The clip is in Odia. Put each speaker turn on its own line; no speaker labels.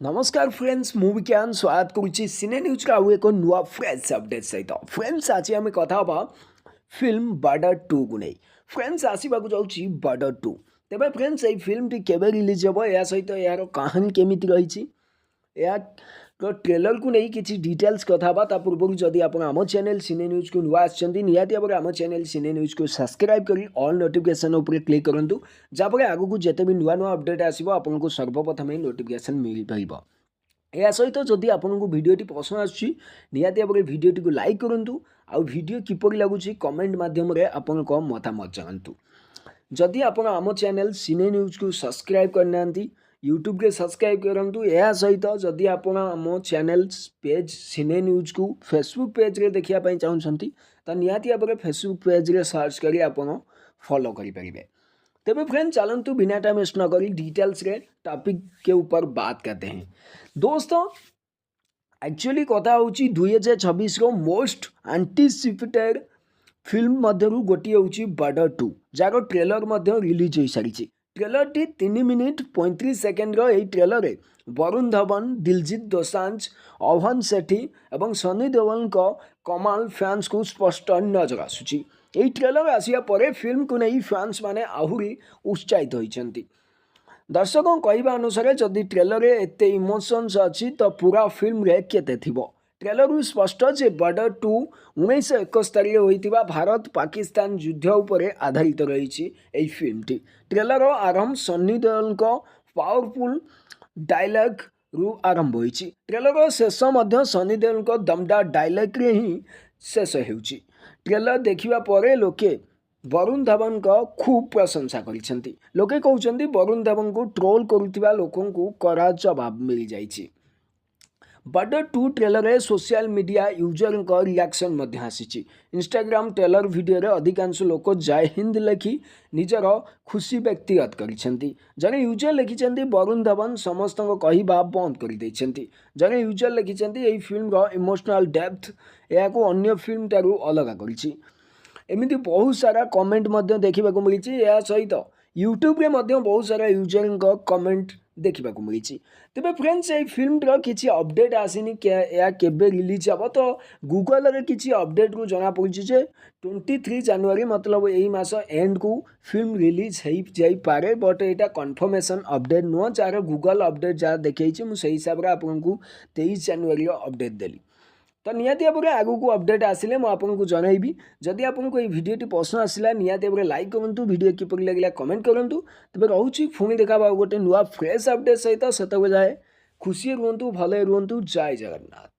ନମସ୍କାର ଫ୍ରେଣ୍ଡସ୍, ମୁଁ ବିଜ୍ଞାନ ସ୍ୱାଗତ କରୁଛି ସିନେ ନ୍ୟୁଜ୍ର ଆଉ ଏକ ନୂଆ ଫ୍ରେଶ୍ ଅପଡେଟ୍ ସହିତ। ଫ୍ରେଣ୍ଡସ୍, ଆଜି ଆମେ କଥା ହେବା ଫିଲ୍ମ ବର୍ଡର 2କୁ ନେଇ। ଫ୍ରେଣ୍ଡସ୍, ଆସିବାକୁ ଯାଉଛି ବର୍ଡର 2। ତେବେ ଫ୍ରେଣ୍ଡସ୍, ଏଇ ଫିଲ୍ମଟି କେବେ ରିଲିଜ୍ ହେବ, ଏହା ସହିତ ଏହାର କାହାଣୀ କେମିତି ରହିଛି, ଏହାର ଟ୍ରେଲରକୁ ନେଇ କିଛି ଡିଟେଲ୍ସ କଥା ହେବା। ତା ପୂର୍ବରୁ ଯଦି ଆପଣ ଆମ ଚ୍ୟାନେଲ୍ ସିନେ ନ୍ୟୁଜ୍କୁ ନୂଆ ଆସିଛନ୍ତି, ନିହାତି ଭାବରେ ଆମ ଚ୍ୟାନେଲ୍ ସିନେ ନ୍ୟୁଜ୍କୁ ସବସ୍କ୍ରାଇବ୍ କରି ଅଲ୍ ନୋଟିଫିକେସନ୍ ଉପରେ କ୍ଲିକ୍ କରନ୍ତୁ, ଯାହାଫଳରେ ଆଗକୁ ଯେତେ ବି ନୂଆ ନୂଆ ଅପଡେଟ୍ ଆସିବ, ଆପଣଙ୍କୁ ସର୍ବପ୍ରଥମେ ନୋଟିଫିକେସନ୍ ମିଳିପାରିବ। ଏହା ସହିତ ଯଦି ଆପଣଙ୍କୁ ଭିଡ଼ିଓଟି ପସନ୍ଦ ଆସୁଛି, ନିହାତି ଭାବରେ ଭିଡ଼ିଓଟିକୁ ଲାଇକ୍ କରନ୍ତୁ ଆଉ ଭିଡ଼ିଓ କିପରି ଲାଗୁଛି କମେଣ୍ଟ ମାଧ୍ୟମରେ ଆପଣଙ୍କ ମତାମତ ଜଣାନ୍ତୁ। ଯଦି ଆପଣ ଆମ ଚ୍ୟାନେଲ୍ ସିନେ ନ୍ୟୁଜ୍କୁ ସବସ୍କ୍ରାଇବ୍ କରିନାହାନ୍ତି, ୟୁଟ୍ୟୁବରେ ସବସ୍କ୍ରାଇବ୍ କରନ୍ତୁ। ଏହା ସହିତ ଯଦି ଆପଣ ଆମ ଚ୍ୟାନେଲ୍ ପେଜ୍ ସିନେ ନ୍ୟୁଜ୍କୁ ଫେସବୁକ୍ ପେଜ୍ରେ ଦେଖିବା ପାଇଁ ଚାହୁଁଛନ୍ତି, ତ ନିହାତି ଭାବରେ ଫେସବୁକ୍ ପେଜ୍ରେ ସର୍ଚ୍ଚ କରି ଆପଣ ଫଲୋ କରିପାରିବେ। ତେବେ ଫ୍ରେଣ୍ଡ, ଚାଲନ୍ତୁ ବିନା टाइम वेस्ट न କରି डिटेल्स ରେ टॉपिक के ऊपर बात करते हैं। दोस्तों, एक्चुअली କଥା ହେଉଛି, 2026ର ମୋଷ୍ଟ ଆଣ୍ଟିସିପେଟେଡ୍ ଫିଲ୍ମ ମଧ୍ୟରୁ ଗୋଟିଏ ହେଉଛି ବର୍ଡର 2, ଯାହାର ଟ୍ରେଲର ମଧ୍ୟ ରିଲିଜ୍ ହୋଇସାରିଛି। ଟ୍ରେଲରଟି 3 ମିନିଟ୍ 35 ସେକେଣ୍ଡର। ଏହି ଟ୍ରେଲରରେ ବରୁଣ ଧବନ, ଦିଲଜିତ ଦୋସାଞ୍ଜ, ଅଭନ ସେଠୀ ଏବଂ ସନି ଦେଓଲଙ୍କ କମାଲ ଫ୍ୟାନ୍ସକୁ ସ୍ପଷ୍ଟ ନଜର ଆସୁଛି। ଏହି ଟ୍ରେଲର ଆସିବା ପରେ ଫିଲ୍ମକୁ ନେଇ ଫ୍ୟାନ୍ସ ମାନେ ଆହୁରି ଉତ୍ସାହିତ ହୋଇଛନ୍ତି। ଦର୍ଶକଙ୍କ କହିବା ଅନୁସାରେ, ଯଦି ଟ୍ରେଲରରେ ଏତେ ଇମୋସନ୍ସ ଅଛି, ତ ପୁରା ଫିଲ୍ମରେ କେତେ ଥିବ? ଟ୍ରେଲରରୁ ସ୍ପଷ୍ଟ ଯେ ବର୍ଡର 2 1971ରେ ହୋଇଥିବା ଭାରତ ପାକିସ୍ତାନ ଯୁଦ୍ଧ ଉପରେ ଆଧାରିତ ରହିଛି ଏହି ଫିଲ୍ମଟି। ଟ୍ରେଲର ଆରମ୍ଭ ସନ୍ନି ଦେଓଲଙ୍କ ପାୱାରଫୁଲ୍ ଡାଇଲଗ୍ରୁ ଆରମ୍ଭ ହୋଇଛି। ଟ୍ରେଲରର ଶେଷ ମଧ୍ୟ ସନ୍ନି ଦେଓଲଙ୍କ ଦମଦାର ଡାଇଲଗ୍ରେ ହିଁ ଶେଷ ହେଉଛି। ଟ୍ରେଲର ଦେଖିବା ପରେ ଲୋକେ ବରୁଣ ଧବନଙ୍କ ଖୁବ୍ ପ୍ରଶଂସା କରିଛନ୍ତି। ଲୋକେ କହୁଛନ୍ତି, ବରୁଣ ଧବନଙ୍କୁ ଟ୍ରୋଲ୍ କରୁଥିବା ଲୋକଙ୍କୁ କଡ଼ା ଜବାବ ମିଳିଯାଇଛି। ବର୍ଡର 2 ଟ୍ରେଲରରେ ସୋସିଆଲ ମିଡ଼ିଆ ୟୁଜରଙ୍କ ରିଆକ୍ସନ୍ ମଧ୍ୟ ଆସିଛି। ଇନଷ୍ଟାଗ୍ରାମ ଟ୍ରେଲର ଭିଡ଼ିଓରେ ଅଧିକାଂଶ ଲୋକ ଜୟ ହିନ୍ଦ ଲେଖି ନିଜର ଖୁସି ବ୍ୟକ୍ତିଗତ କରିଛନ୍ତି। ଜଣେ ୟୁଜର ଲେଖିଛନ୍ତି, ବରୁଣ ଧବନ ସମସ୍ତଙ୍କ କହିବା ବନ୍ଦ କରିଦେଇଛନ୍ତି। ଜଣେ ୟୁଜର ଲେଖିଛନ୍ତି, ଏହି ଫିଲ୍ମର ଇମୋସନାଲ ଡେପ୍ଥ ଏହାକୁ ଅନ୍ୟ ଫିଲ୍ମ ଠାରୁ ଅଲଗା କରିଛି। ଏମିତି ବହୁତ ସାରା କମେଣ୍ଟ ମଧ୍ୟ ଦେଖିବାକୁ ମିଳିଛି। ଏହା ସହିତ ୟୁଟ୍ୟୁବରେ ମଧ୍ୟ ବହୁତ ସାରା ୟୁଜରଙ୍କ କମେଣ୍ଟ ଦେଖିବାକୁ ମିଳିଛି। ତେବେ ଫ୍ରେଣ୍ଡସ୍, ଏଇ ଫିଲ୍ମର କିଛି ଅପଡ଼େଟ୍ ଆସିନି, ଏହା କେବେ ରିଲିଜ୍ ହେବ। ତ ଗୁଗଲରେ କିଛି ଅପଡ଼େଟ୍ରୁ ଜଣାପଡ଼ୁଛି ଯେ 23 ଜାନୁଆରୀ, ମତଲବ ଏଇ ମାସ ଏଣ୍ଡକୁ ଫିଲ୍ମ ରିଲିଜ୍ ହେଇଯାଇପାରେ। ବଟ୍ ଏଇଟା କନଫର୍ମେସନ୍ ଅପଡ଼େଟ୍ ନୁହଁ। ଯାହାର ଗୁଗଲ ଅପଡ଼େଟ୍ ଯାହା ଦେଖେଇଛି, ମୁଁ ସେଇ ହିସାବରେ ଆପଣଙ୍କୁ 23 ଜାନୁଆରୀର ଅପଡ଼େଟ୍ ଦେଲି। ତ ନିହାତି ଭାବରେ ଆଗକୁ ଅପଡ଼େଟ୍ ଆସିଲେ ମୁଁ ଆପଣଙ୍କୁ ଜଣାଇବି। ଯଦି ଆପଣଙ୍କୁ ଏଇ ଭିଡ଼ିଓଟି ପସନ୍ଦ ଆସିଲା, ନିହାତି ଭାବରେ ଲାଇକ୍ କରନ୍ତୁ। ଭିଡ଼ିଓ କିପରି ଲାଗିଲା କମେଣ୍ଟ କରନ୍ତୁ। ତେବେ ରହୁଛି, ପୁଣି ଦେଖା ହେବ ଆଉ ଗୋଟେ ନୂଆ ଫ୍ରେଶ୍ ଅପଡ଼େଟ୍ ସହିତ। ସେତେବେଳେ ଯାଏ ଖୁସି ରୁହନ୍ତୁ, ଭଲରେ ରୁହନ୍ତୁ। ଜୟ ଜଗନ୍ନାଥ।